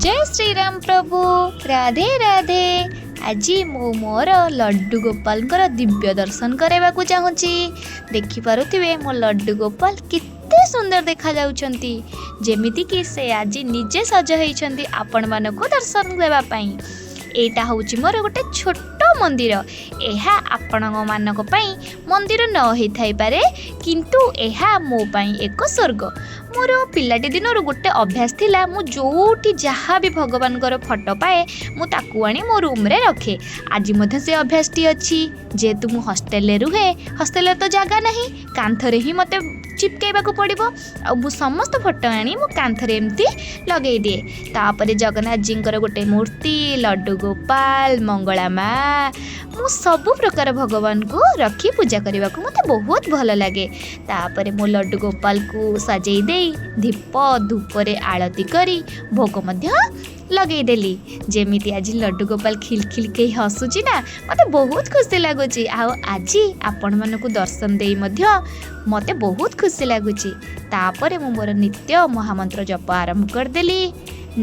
ଜୟ ଶ୍ରୀରାମ ପ୍ରଭୁ, ରାଧେ ରାଧେ। ଆଜି ମୁଁ ମୋର ଲଡ଼ୁ ଗୋପାଳଙ୍କର ଦିବ୍ୟ ଦର୍ଶନ କରାଇବାକୁ ଚାହୁଁଛି। ଦେଖିପାରୁଥିବେ, ମୋ ଲଡ଼ୁ ଗୋପାଳ କେତେ ସୁନ୍ଦର ଦେଖାଯାଉଛନ୍ତି, ଯେମିତିକି ସେ ଆଜି ନିଜେ ସଜ ହେଇଛନ୍ତି ଆପଣମାନଙ୍କୁ ଦର୍ଶନ ଦେବା ପାଇଁ। ଏଇଟା ହେଉଛି ମୋର ଗୋଟେ ଛୋଟ ମନ୍ଦିର। ଏହା ଆପଣମାନଙ୍କ ପାଇଁ ମନ୍ଦିର ନ ହେଇଥାଇପାରେ, କିନ୍ତୁ ଏହା ମୋ ପାଇଁ ଏକ ସ୍ୱର୍ଗ। ମୋର ପିଲାଟି ଦିନରୁ ଗୋଟେ ଅଭ୍ୟାସ ଥିଲା, ମୁଁ ଯେଉଁଠି ଯାହା ବି ଭଗବାନଙ୍କର ଫଟୋ ପାଏ, ମୁଁ ତାକୁ ଆଣି ମୋ ରୁମ୍ରେ ରଖେ। ଆଜି ମଧ୍ୟ ସେ ଅଭ୍ୟାସଟି ଅଛି। ଯେହେତୁ ମୁଁ ହଷ୍ଟେଲରେ ରୁହେ, ହଷ୍ଟେଲରେ ତ ଜାଗା ନାହିଁ, କାନ୍ଥରେ ହିଁ ମୋତେ ଚିପକେଇବାକୁ ପଡ଼ିବ। ଆଉ ମୁଁ ସମସ୍ତ ଫଟୋ ଆଣି ମୁଁ କାନ୍ଥରେ ଏମିତି ଲଗେଇ ଦିଏ। ତାପରେ ଜଗନ୍ନାଥଜୀଙ୍କର ଗୋଟେ ମୂର୍ତ୍ତି, ଲଡ଼ୁ ଗୋପାଳ, ମଙ୍ଗଳା ମା, ମୁଁ ସବୁ ପ୍ରକାର ଭଗବାନଙ୍କୁ ରଖି ପୂଜା କରିବାକୁ ମୋତେ ବହୁତ ଭଲ ଲାଗେ। ତାପରେ ମୁଁ ଲଡ଼ୁ ଗୋପାଳକୁ ସଜେଇ ଦେଇ ଧୀପ ଧୂପରେ ଆଳତି କରି ଭୋଗ ମଧ୍ୟ ଲଗେଇଦେଲି। ଯେମିତି ଆଜି ଲଡ଼ୁ ଗୋପାଳ ଖିଲ ଖିଲ କେହି ହସୁଛି ନା, ମୋତେ ବହୁତ ଖୁସି ଲାଗୁଛି। ଆଉ ଆଜି ଆପଣମାନଙ୍କୁ ଦର୍ଶନ ଦେଇ ମଧ୍ୟ ମୋତେ ବହୁତ ଖୁସି ଲାଗୁଛି। ତାପରେ ମୁଁ ମୋର ନିତ୍ୟ ମହାମନ୍ତ୍ର ଜପ ଆରମ୍ଭ କରିଦେଲି,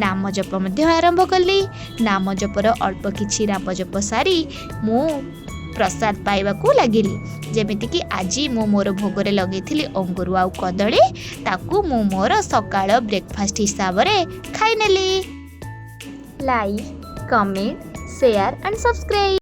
ନାମ ଜପ ମଧ୍ୟ ଆରମ୍ଭ କଲି। ନାମ ଜପର ଅଳ୍ପ କିଛି ନାମ ଜପ ସାରି ମୁଁ ପ୍ରସାଦ ପାଇବାକୁ ଲାଗିଲି। ଯେମିତିକି ଆଜି ମୁଁ ମୋର ଭୋଗରେ ଲଗେଇଥିଲି ଅଙ୍ଗୁର ଆଉ କଦଳୀ, ତାକୁ ମୁଁ ମୋର ସକାଳ ବ୍ରେକଫାଷ୍ଟ ହିସାବରେ ଖାଇନେଲି। Like, comment, share and subscribe.